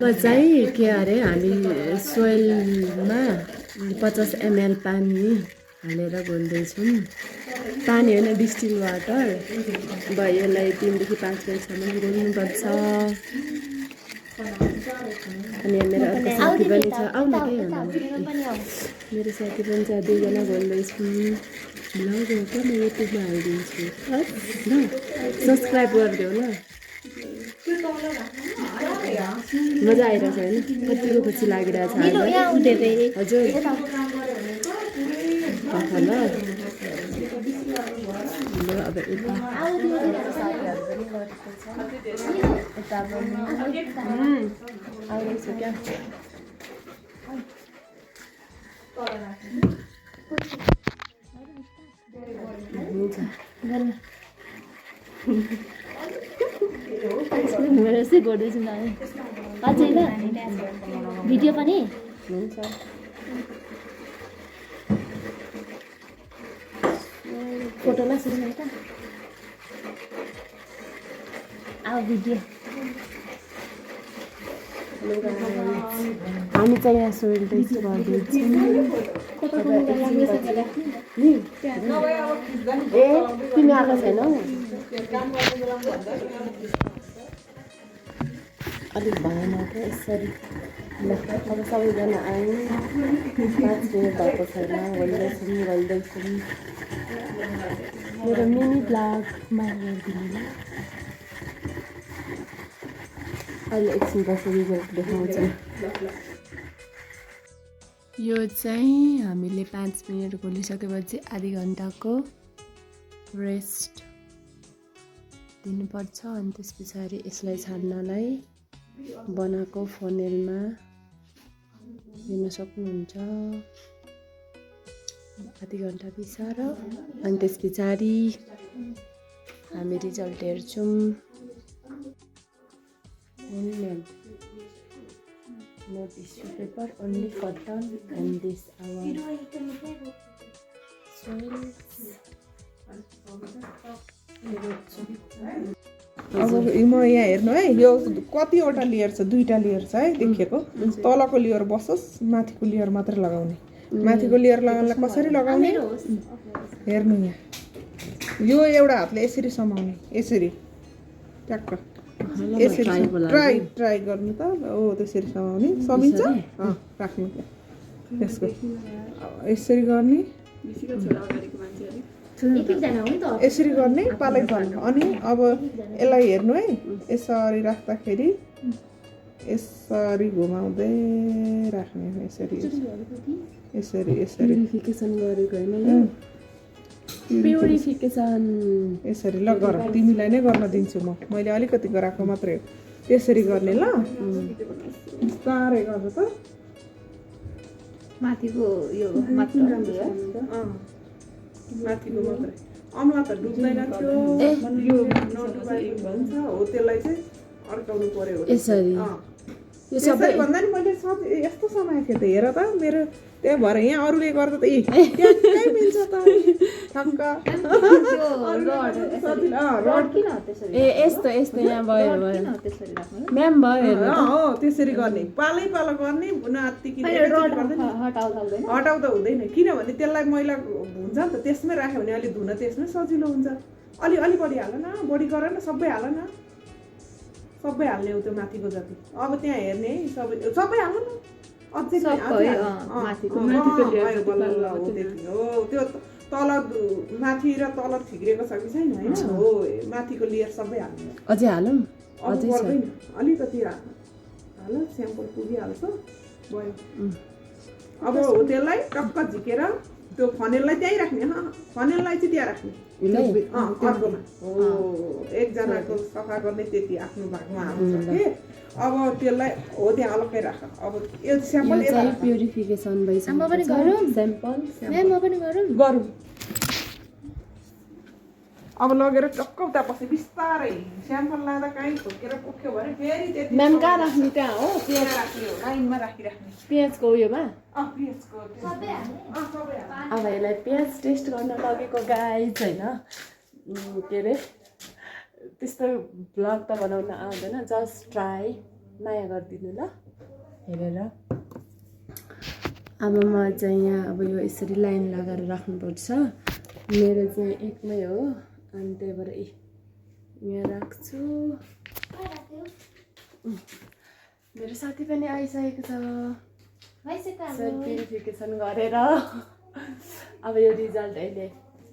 चाहिँ के अरे हामी सोइलमा 50 ml पानी हालेर घोल्दैछौँ। पानी होइन डिस्टिल वाटर। अब यसलाई 3 देखि 5 मिनटसम्म घोल्नुपर्छ। अनि मेरो अर्को साथी पनि छ, आउन के मेरो साथी पनि छ, दुईजना घोल्दैछौँ। ल गएको म युट्युबमा हालिदिन्छु ल, सब्सक्राइब गरिदेऊ ल। मजा आइरहेछ होइन, कतिको खुसी लागिरहेछ हजुर। ल अब यता आउँदैछु क्या। मेरो चाहिँ गर्दैछु नानी अझै ल भिडियो पनि हुन्छ। फोटोमा सुरु त अब भिडियो हामी चाहिँ यहाँ सोइल टेस्ट गर्दैछौँ। ए तिमी आएको छैनौ? अलिक भएन क्या यसरी। ल अब सबैजना आयौँ, 5 मिनट भएको छैन, घोल्दैछौँ। मेरो मिनी ब्लगमा हेरिदिनु ल। अहिले एकछिन बसेर रिजल्ट देखाउँछु। यो चाहिँ हामीले 5 मिनट घोलिसकेपछि आधी घन्टाको रेस्ट दिनुपर्छ। अनि त्यस पछाडि यसलाई छान्नलाई बनाएको फनेलमा हेर्न सक्नुहुन्छ। आधी घन्टा पिसाएर अनि त्यस पछाडि हामी रिजल्ट हेर्छौँ। No tissue paper, only cotton and this our अब म यहाँ हेर्नु है, यो कतिवटा लेयर छ? 2टा लेयर छ है देखिएको। तलको लेयर बसोस्, माथिको लेयर मात्र लगाउने। माथिको लेयर लगाउनलाई कसरी लगाउने हेर्नु यहाँ। यो एउटा हातले यसरी समाउने, यसरी ट्याक्क यसरी ट्राई गर्नु त। हो त्यसरी समाउने समिन्छ। राख्नु त्यसको यसरी गर्ने, यसरी गर्ने पालै पालो। अनि अब यसलाई हेर्नु है, यसरी राख्दाखेरि यसरी घुमाउँदै राख्ने, यसरी यसरी यसरी प्युरिफिकेसन गरेको होइन, प्युरिफिकेसन यसरी। ल गर, तिमीलाई नै गर्न दिन्छु म, मैले अलिकति गराएको मात्रै हो। यसरी गर्ने ल, बिस्तारै गर्छ त। माथिको यो मात्र माथिको मात्रै, अम्ला त डुब्दैन थियो। यो नडुबाएको भन्छ हो, त्यसलाई चाहिँ अड्काउनु पर्यो। यसरी यो सबै भन्दा नि मैले यस्तो समाएको थिएँ त, हेर त मेरो। त्यही भएर यहाँ अरूले गर्दा त ट्याक्कै मिल्छ त ठक्क। ए यस्तो यस्तो यहाँ भयो म्याम भयो। हो त्यसरी गर्ने, पालै पालो गर्ने, हटाउँदा हुँदैन। किनभने त्यसलाई मैला हुन्छ नि त, त्यसमै राख्यो भने अलि धुन त्यसमै सजिलो हुन्छ। अलि बढी हाल न, बढी गर न, सबै हाल न, सबै हाल्ने हो त्यो माथिको जति। अब त्यहाँ हेर्ने है, सबै हाल्नु न, अझै त्यो तल माथि र तल ठिक्रिएको छ कि छैन होइन। हो माथिको लेयर सबै हाल्नु। अझै हालौँ? अझै पर्दैन, अलिकति हाल, स्याम्पल पुगिहाल्छ भयो। अब हो त्यसलाई टक्क झिकेर त्यो फनेललाई त्यहीँ राख्ने। फनेललाई चाहिँ त्यहाँ राख्ने अर्कोमा। हो एकजनाको सफा गर्ने त्यति आफ्नो भागमा हाल्छ कि। अब त्यसलाई हो त्यहाँ अलग्गै राख। अब यो स्याम्पल प्युरिफिकेसन भइसक्यो। म पनि गरौँ स्याम्पल म पनि गरौँ। अब लगेर टक्क उता पछि बिस्तारै स्याम्पल लाँदा काहीँ ठोकेर पुग्यो भने फेरि त्यति। म्याम कहाँ राख्ने? त्यहाँ हो प्याज राख्ने हो, लाइनमा राखिराख्ने प्याजको उयोमा। प्याजको सबै अब यसलाई प्याज टेस्ट गर्न लगेको गाइज होइन। के अरे त्यस्तो भ्लग त बनाउन आउँदैन, जस्ट ट्राई माया गरिदिनु ल हेरेर। अब म चाहिँ यहाँ अब यो यसरी लाइन लगाएर राख्नुपर्छ। मेरो चाहिँ एकमै हो अनि त्यही भएर यहाँ राख्छु। मेरो साथी पनि आइसकेको छ सेल्फ प्युरिफिकेसन गरेर। अब यो रिजल्ट अहिले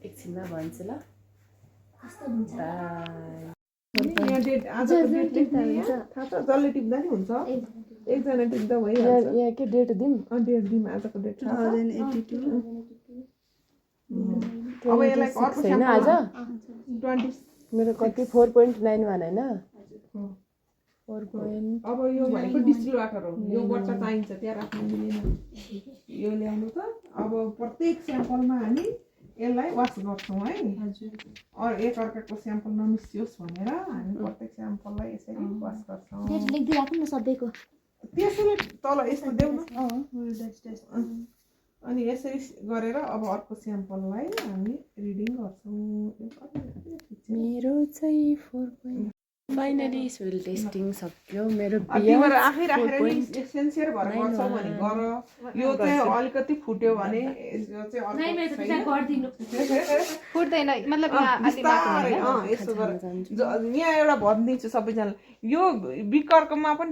एकछिनमा भन्छु ल। यहाँ डेट आजको डेट लेख्ने थाहा छ जसले टिप्दा नि हुन्छ एकजना टिप्दा भइहाल्छ यहाँ के डेट दिउँ डेट दिउँ आजको डेट 2082 अब यसलाई अर्को छैन आज 20 मेरो कति 4.91 होइन 4. अब यो भनेको डिस्टिल वाटर हो यो बच्चा चाहिन्छ त्यहाँ राख्नु मिलेन यो ल्याउनु त। अब प्रत्येक स्याम्पलमा हामी यसलाई वास गर्छौँ है एक अर्काको स्याम्पल नमिसियोस् भनेर हामी प्रत्येक स्याम्पललाई यसरी वास गर्छौँ। त्यसैले तल यस्तो देऊ न अनि यसरी गरेर अब अर्को स्याम्पललाई हामी रिडिङ गर्छौँ। मेरो चाहिँ 4. फाइनली सोइल टेस्टिङ सक्यो मेरो तिमीहरू आफै राखेर नि सेन्सियर भएर गर्छौ भने गर यो चाहिँ अलिकति फुट्यो भने यो चाहिँ फुट्दैन मतलब यस्तो गर यहाँ एउटा भनिदिन्छु सबैजनालाई यो बिकर्कोमा पनि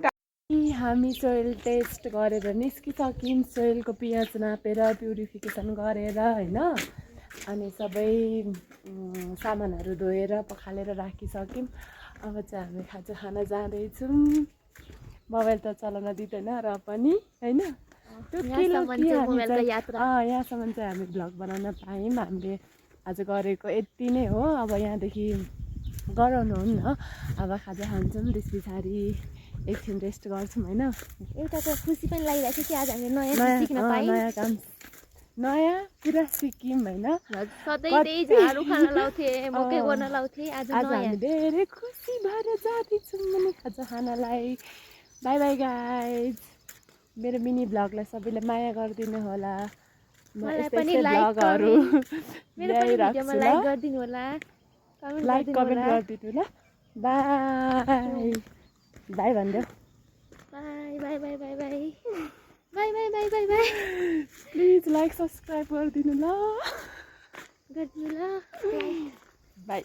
हामी सोइल टेस्ट गरेर निस्किसक्यौँ सोइलको पिएच नापेर प्युरिफिकेसन गरेर होइन अनि सबै सामानहरू धोएर पखालेर राखिसक्यौँ। अब चाहिँ हामी खाजा खान जाँदैछौँ। मोबाइल त चलाउन दिँदैन र पनि होइन यहाँसम्म चाहिँ हामी भ्लग बनाउन पायौँ। हामीले आज गरेको यति नै हो। अब यहाँदेखि गराउनु हुन्न अब खाजा खान्छौँ त्यस पछाडि एकछिन रेस्ट गर्छौँ होइन। एउटा त खुसी पनि लागिरहेको थियो कि आज हामीले नयाँ सिक्न पायौँ नयाँ काम नयाँ कुरा सिक्यौँ होइन। सधैँ त्यही झाडु खान लाउँथे मकै गर्न लाउँथे आज हामी धेरै खुसी भएर जाँदैछौँ भने खाजा खानलाई। By by guys. मेरो मिनी भ्लगलाई सबैले माया गरिदिनु होला। मलाई पनि लाइक गरिदिनु होला लाइक कमेन्ट गरिदिनु ल। बाई बाई भनिदेऊ। By by by by by by by by by by please like subscribe गरिदिनु ल गरिदिनु ल बाई।